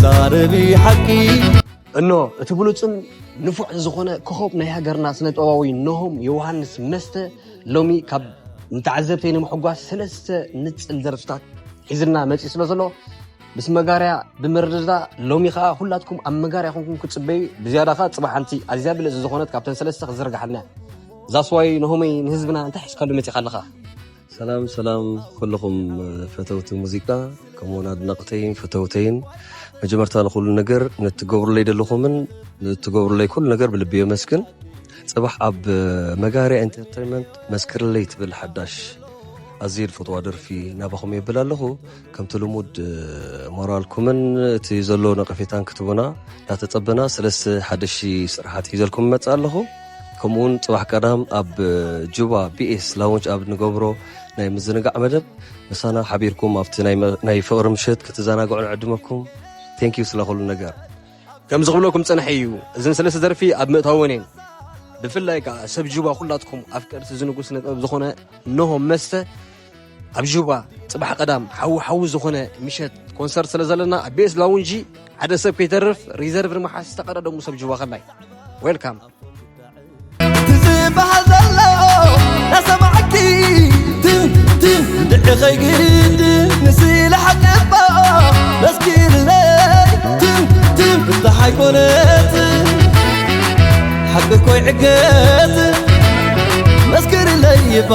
ዛረቢ ሓቂ እኖ እቲ ብሉጽን ንፉዕ ዝኾነ ኮኾብ ናይ ሃገርና ስነ ጥበባዊ ኖሆም ዮውሃንስ መስተ ሎሚ ካብ ንተዓዘብተይ ንምሕጓስ ሰለስተ ንጽል ደርፍታት ሒዝልና መጺኡ ስለ ዘሎ ምስ መጋርያ ብምርድዳ ሎሚ ኸኣ ኩላትኩም ኣብ መጋርያ ኮንኩም ክጽበዩ ብዝያዳ ኸኣ ጽባሕ ሓንቲ ኣዝያ ብልጽ ዝኾነት ካብተን ሰለስተ ክዝርግሓልና እያ። ዛስዋይ ኖሆመይ ንህዝብና እንታይ ሒዝካሉ መጺኻ ኣለኻ? ሰላም ሰላም ኩልኹም ፈተውቲ ሙዚቃ ከምኡውን ኣድነቕተይን ፈተውተይን መጀመርታ ንኩሉ ነገር ንትገብሩለይ ዘለኹምን ንትገብሩለይ ኩሉ ነገር ብልቢ የመስግን። ጽባሕ ኣብ መጋርያ ኢንተርቴይንመንት መስክርለይ ትብል ሓዳሽ ኣዝየ ዝፈትዋ ደርፊ ናባኹም የብል ኣለኹ። ከምቲ ልሙድ ሞራልኩምን እቲ ዘሎ ነቐፌታን ክትቡና እንዳተጸበና ሰለስተ ሓደሽቲ ስራሓት ሒዘልኩም እመጽእ ኣለኹ። ከምኡውን ጽባሕ ቀዳም ኣብ ጁባ ቢኤስ ላውንጅ ኣብ ንገብሮ ናይ ምዝንጋዕ መደብ ምሳና ሓቢርኩም ኣብቲ ናይ መ- ናይ ፍቕሪ ምሸት ክትዘናግዑ ንዕድመኩም። ቴንኪዩ ስለ ኩሉ ነገር። ከም ዝኽብለኩም ጸንሐ እዩ እዘን ሰለስተ ደርፊ ኣብ ምእታወን እየን። ብፍላይ ከኣ ሰብ ጁባ ኩላትኩም ኣፍቀርቲ ዝንጉስ ነጥበብ ዝኾነ ኖሆም መስተ ኣብ ጁባ ጽባሕ ቀዳም ሓዊ ሓዊ ዝኾነ ምሸት ኮንሰርት ስለ ዘለና ኣብ ቤስ ላውንጂ ሓደ ሰብ ከይተርፍ ሪዘርቭ ንምሓዝ ዝተቐዳደሙ ሰብ ጁባ ከላይ ዌልካም። ትዝበሃል ዘሎ ናሰማዕኪ ትም ትም ድዕኸይ ግድ ንስለ ሓቂ እባ መስኪርለይ ትም ትም ብታሓይ ኮነት ሓቂ ኮይ ዕገት መስክርለይ እባ